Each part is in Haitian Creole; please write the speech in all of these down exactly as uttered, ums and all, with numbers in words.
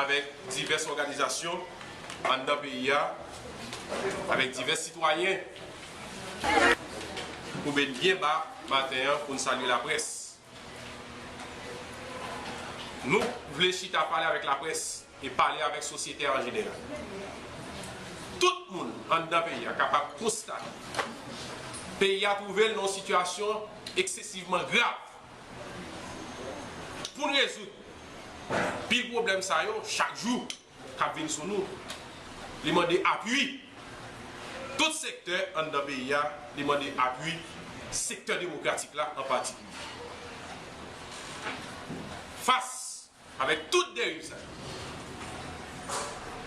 avèk divès òganizasyon anndan peyi a, avèk divès sitwayen, koube n byen ba maten an pou n salye laprès. Nou vle chita pale avèk laprès e pale avèk sosyete a an jeneral. Tout moun anndan peyi a kapab konstate peyi a twouve l nan yon sitiyasyon eksesivman grav. Pou n rezoud pil pwoblèm sa yo chak jou k ap vin sou nou, li mande apui tout sektè anndan peyi a, li mande apui sektè demokratik la an patikilye. Fas avèk tout deriv sa yo,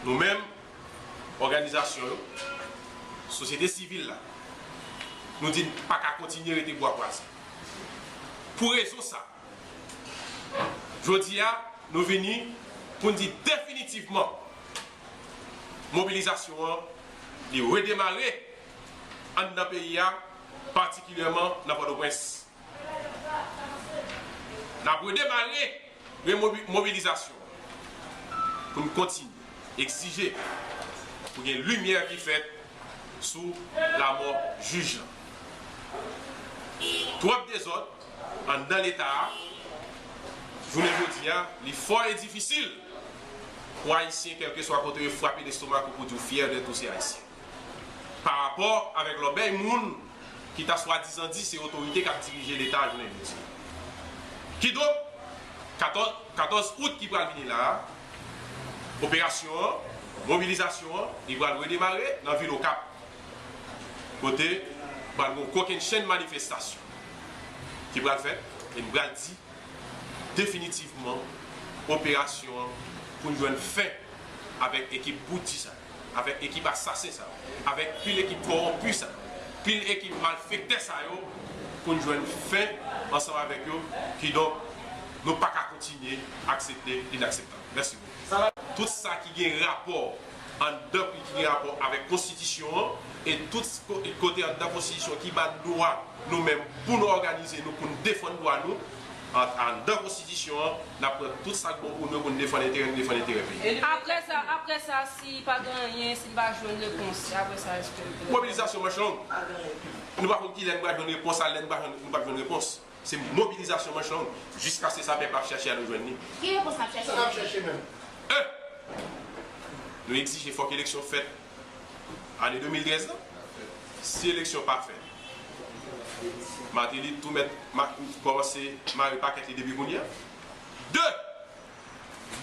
nou menm, òganizasyon yo, sosyete sivil la, nou di n pa ka kontinye rete bwa kwaze. Pou rezon sa, jodi a, nou vini pou n di definitivman mobilizasyon an, li redemare anndan peyi a, patikilyèman nan Pòtoprens. N ap redemare remobi-, mobilizasyon pou n kontinye egzije pou gen limyè ki fèt sou lanmò jij lan. Twòp dezòd anndan Leta a, jounen jodi a, li fò e difisil pou Ayisyen, kèlkeswa kote yo, frape lestomak ou pou di w fyè dèt ou se Ayisyen. Pa rapò avèk lòbèy moun ki ta swadizan di se otorite k ap dirije Leta a jounen jodi a. Kidonk, katòz, katòz out ki pral vini la a, operasyon an, mobilizasyon an, li pral redemare nan vil Okap, kote pral gen yon kokennchenn manifestasyon ki pral fèt, e m pral di definitivman operasyon an pou n jwenn fen avèk ekip bouti sa yo, avèk ekip asasen sa yo, avèk pil ekip kòwonpi sa yo, pil ekip malfektè sa yo, pou n jwenn fen ansanm avèk yo. Kidonk, nou pa ka kontinye aksepte linakseptab. Mèsi bokou. Tout sa ki gen rapò anndan, ki gen rapò avèk konstitisyon an, e tout ko-, kote anndan konstitisyon ki ba n dwa nou menm pou nou òganize nou, pou n defann dwa nou, an-, anndan konstitisyon an, n ap pran tout sa k bon pou nou, pou n defann enterè nou, defann enterè peyi. Apre sa, apre sa, si pa gen anyen, si n pa jwenn repons, apre sa, èske... Mobilizasyon manch long. Nou pa konn kilè n pral jwenn repons, a lè n pa jwenn, nou p ap jwenn repons. Se mobilizasyon manch long jiskaske sa pèp la ap chèche a nou jwenn li. Ki repons n ap chèche? Sa n ap chèche menm? E, nou egzije fòk eleksyon fèt ane de mil trèz la. Si eleksyon pa fèt, Martelly tou mèt ma-, kòmanse mare pakèt li depi kounye a. De,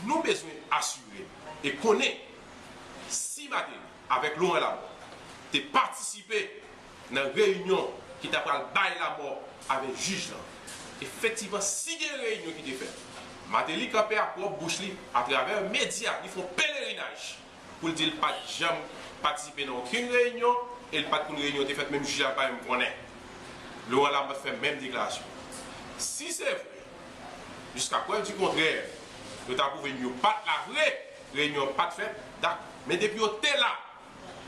nou bezwen asire e konnen si Martelly avèk Laurent Lamothe te patisipe nan reyinyon ki ta pral bay lamò avèk jij lan. Efektivman, si gen reyinyon ki te fèt, Martelly kanpe ak pwòp bouch li, atravè medya, li fè yon pelerinaj pou l di l pa t janm patisipe nan okenn reyinyon e l pa t konn reyinyon te fèt, menm jij la pa menm konnen. Laurent Lamothe fè menm deklarasyon. Si se vre, jiska prèv di kontrè, yo ta pwouve n yo pa t la vre, reyinyon an pa t fèt, dak-, men depi yo te la,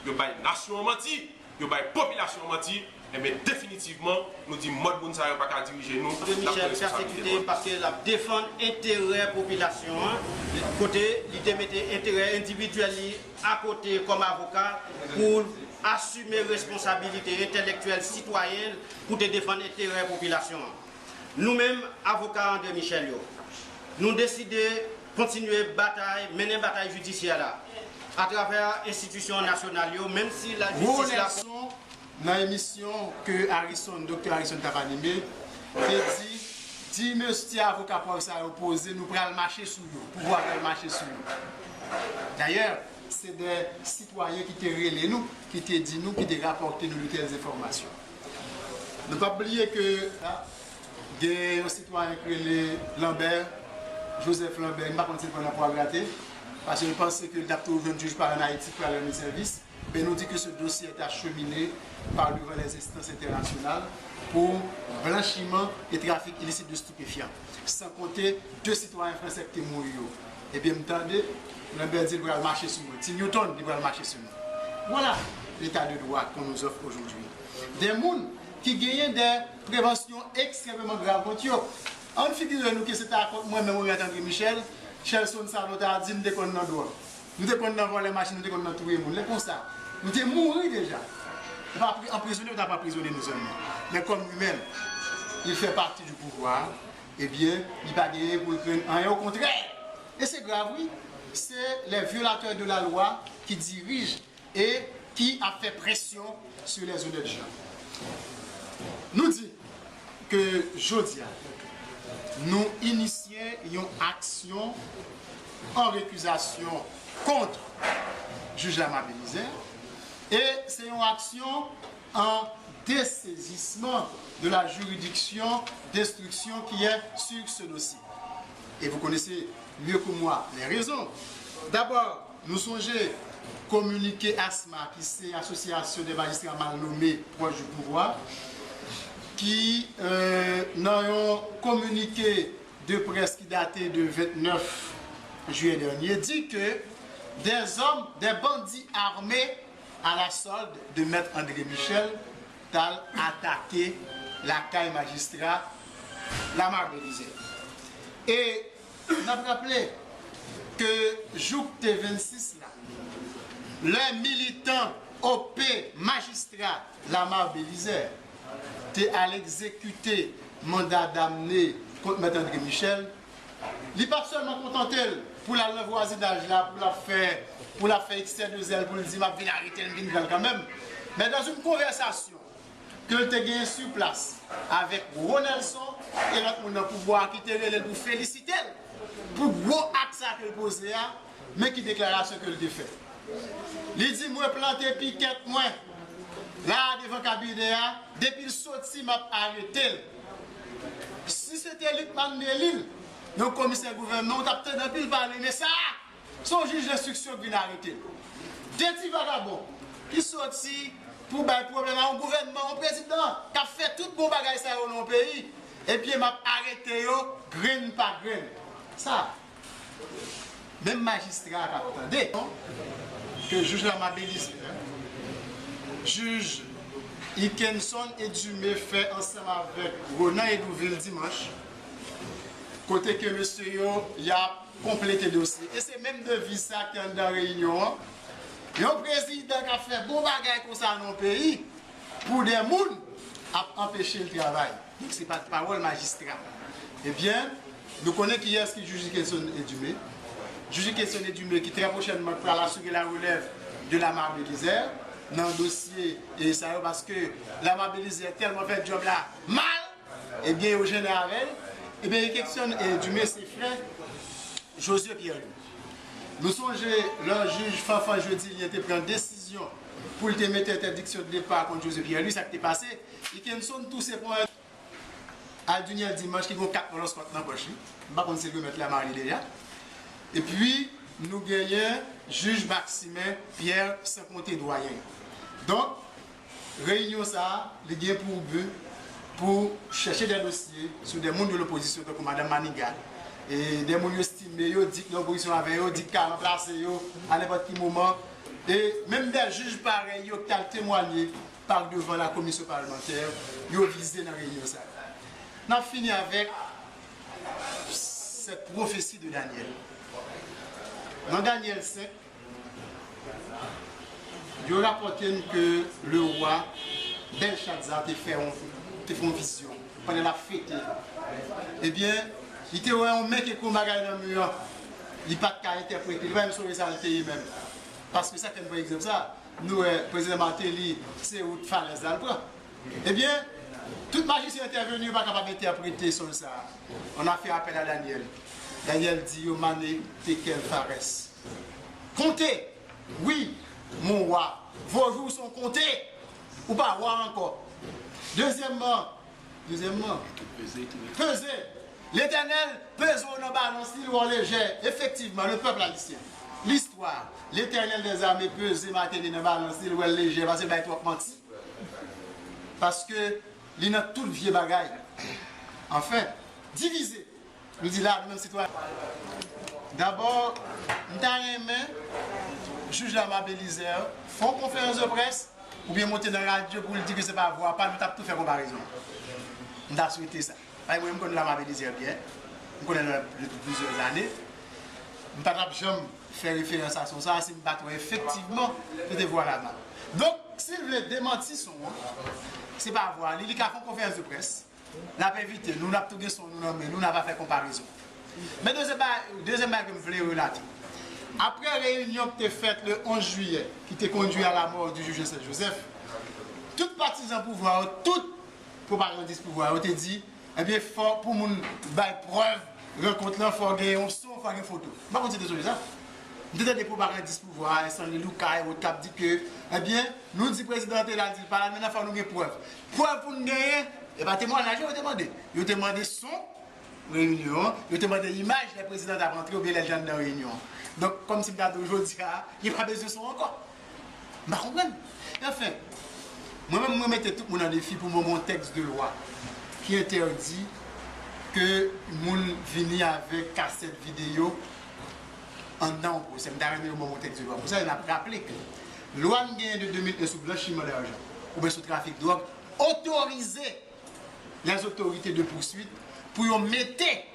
yo bay nasyon an manti, yo bay popilasyon an manti, enben definitivman, nou di mòd moun sa yo pa ka dirije nou, n ap pran responsabilite nou. André Michel, ki asepte paske l ap defann enterè popilasyon an, kote li te mete enterè endividyèl li akote kòm avoka pou asime responsabilite entèlektyèl sitwayen l pou te defann enterè popilasyon an. Nou menm, avoka André Michel yo, nou deside kontinye batay, mennen batay jidisyè la atravè enstitisyon nasyonal yo, menm si lajistis la... Ronelson, nan emisyon ke Harrison, Doktè Harrison t ap anime, te di, di mesye avoka pòv sa yo poze, nou pral mache sou yo, pouvwa pral mache sou yo. Dayè, se de sitwayen ki te rele nou, ki te di nou, ki te rapòte nou de tèl enfòmasyon. Nou p ap bliye ke gen yon sitwayen ki rele Lambert, Joseph Lambert, m pa konn si l pran nan pwa grate, paske l panse ke l t ap toujou jwenn jij pa ann Ayiti pou al rann li sèvis. Ben, nou di ke ce dossier est acheminé par devant les instances internationales pour blanchiment et trafic illicite de stupéfiants. Sans compter deux citoyens français ki te mouri yo. Ebyen, m tande Lambert di l pral mache sou mwen. Ti Newton, li pral mache sou nou. Voilà l'état de droit qu'on nous offre aujourd'hui. Des moun ki genyen de prevansyon ekstrèmeman grav kont yo. Ann figire nou ke se ta kont mwen menm, Oriant André Michel, Shelson Sanon ta di nou te konn nan dwòg. Nou te konn nan vòlè machin, nou te konn nan touye moun. Lè konsa, nou te mouri deja. Ou pa pri- anprizone, ou t ap anprizone nou sèlman. Men kòm li menm, il fait partie du pouvoir, ebyen, li pa genyen pou l krenn anyen, okontrè. E se grav, wi. Se les violateurs de la loi qui dirigent et qui a fait pression sur les honnêtes gens. Nou di ke jodi a, nou inisye yon aksyon an rekizasyon kont jij Lamarre Belizaire, e se yon aksyon en dessaisissement de la juridiction d'instruction qui est sur ce dossier. Et vous connaissez mieux que moi les raisons. D'abord, nou sonje kominike ASMA, ki se Association des Magistrats Mal Nommés Proches du Pouvoir, ki, euh, nan yon kominike de près ki date de vennèf jiyè dènye, di ke des hommes, des bandits armés à la solde de Maître André Michel, t al atake lakay majistra Lamarre Belizaire. E n ap raple ke jou k te vennsis la, lè militan O P majistra Lamarre Belizaire te al egzekite manda damne kont Mèt André Michel, li pa t sèlman kontante l pou l al nan vwazinaj la, pou l ap fè, pou l ap fè eksè de zèl, pou l di, "M ap vin arete l, m vin pran l kanmenm." Men dans une conversation ke l te genyen sur place avèk Ronelson e lòt moun nan pouvwa a ki te rele l pou felisite l pou gwo ak sa ke l poze a, men ki deklarasyon ke l te fè. Li di, "Mwen plante pikèt mwen la devan kabinè a, depi l soti, m ap arete l." Si se te Lucmane Delille, yon komisè gouvènman, ou t ap tande anpil pale, men sa a, se yon jij enstriksyon k vin arete l. De ti vagabon ki soti pou bay pwoblèm a yon gouvènman, yon prezidan k ap fè tout bon bagay sa yo nan yon peyi, ebyen, m ap arete yo grenn pa grenn. Sa, menm majistra a k ap tande ke jij Lamarre Belizaire, jij Hickenson Edumé fè ansanm avèk Ronan Hédouville dimanch, kote ke mesye yo y ap konplete dosye. E se menm deviz sa ki anndan reyinyon an. Yon prezidan k ap fè bon bagay konsa nan yon peyi, pou de moun ap anpeche l travay. Donk, se pa t pawòl majistra. Ebyen, nou konnen kiyès ki jij Hickenson Edumé. Jij Hickenson Edumé ki trè pwochènman pral asire la relève de Lamarre Belizaire nan dosye e sa yo, paske Lamarre Belizaire tèlman fè djòb la mal, ebyen, yo jennen avè l. Ebyen, Hickenson Edumé se frè Josué Pierre-Louis. Nou sonje lè jij Fanfan Jodilyen te pran desizyon pou l te mete entèdiksyon de depa kont Josué Pierre-Louis, sa k te pase? Hickenson touse pran Alduniel Dimanche ki gen yon kat moloskòt nan pòch li. M pa konn si l remèt Lamarre li deja. Epi, nou genyen jij Maximin Pierre, san konte dwayen yo. Donk, reyinyon sa a, li gen pou bi pou chèche de dosye sou de moun de lopozisyon, tankou Madanm Manigat, e de moun yo estime, yo di k nan opozisyon avè yo, di k ka ranplase yo a nenpòt ki moman. E menm de jij parèy yo ki t al temwanye pa devan la komisyon palmantè, yo vize nan reyinyon sa a. N ap fini avèk cette prophétie de Daniel. Nan Danyèl senk, yo rapòte n ke lewa Bèlchazar te fè yon, te fè yon vizyon pandan l ap fete. Ebyen, li te wè yon men ki kou bagay nan mi an. Li pa t ka entèprete, li pa menm sonje sa l te ye menm. Paske sa k fè m pran egzanp sa, nou wè prezidan Martelly, se wout falèz la l pran. Ebyen, tout majisyen entèveni, yo pa kapab entèprete sonj sa a. On a fait appel à Daniel. Daniel di yo, Mane, Tekel, Fares. Konte! Wi, mon wa, vos jours sont comptés. Ou pa wa ankò. Dezyèmman, dezyèmman, peze. Letènèl peze w nan balans li, l wè w lejè. Efektivman, le pèp ayisyen, listwa, Letènèl dèzame peze Martelly nan balans li, l wè l lejè, paske l bay twòp manti. Paske li nan tout vye bagay. Anfen, divize. Nou di la, nou menm sitwayen. Dabò, m ta renmen jij Lamarre Belizaire fè yon konferans de près oubyen monte nan radyo pou l di ke se pa vwa pa l, nou t ap tou fè konparezon. M ta swete sa. Paske mwen, m konn Lamarre Belizaire byen. M konnen l depi plizyè zane. M pa t ap janm fè referans a son sa a si m pa t wè efektivman se te vwa Lama. Donk, si l vle demanti son an, se pa vwa li, li ka fè yon konferans de près, l ap envite nou, n ap tou gen son nou nan men nou, n a pa fè konparezon. Men dezyèm bagay, dezyèm bagay ke m vle relate. Apre reyinyon ki te fèt le onz jiyè, ki te conduit à la mort du juge Saint Joseph, tout patizan pouvwa yo, tout pwopagandis pouvwa yo te di, ebyen, fò pou moun bay prèv rankont lan, fò gen yon son, fò gen foto. M pa konn si te sonje sa. M te tande pwopagandis pouvwa a, Stanley Lucas e lòt k ap di ke, ebyen, nou di prezidan an te la, l di l pa la, men fò nou gen prèv. Prèv pou n genyen, e pa temwayaj yo te mande. Yo te mande son reyinyon an, yo te mande imaj lè prezidan t ap antre oubyen lè l te anndan reyinyon an. Donk, kòmsi m ta di w jodi a, yo pa bezwen son ankò. M pa konprann. Anfen, mwen menm, mwen mete tout moun an defi pou mwen yon tèks de lwa ki entèdi ke moun vini avèk kasèt videyo anndan yon pwosè. M ta renmen yo ban mwen yon tèks de lwa pou sa, e n ap raple ke lwa n genyen de de mil en sou blanchiman dajan oubyen sou trafik dwòg otorize les autorités de poursuite pou yo mete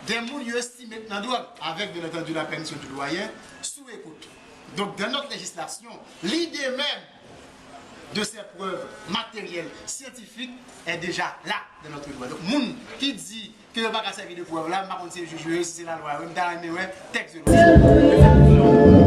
de moun yo estime k nan dwòg, avec bien entendu la permission du doyen, sous écoute. Donc, dans notre législation, l'idée même de ces preuves matérielles, scientifiques, est déjà là dans notre loi. Donk, moun ki di ke yo pa ka sèvi de prèv la, m pa konn si se jij yo ye, si se lalwa yo ye, m ta renmen wè tèks de lwa.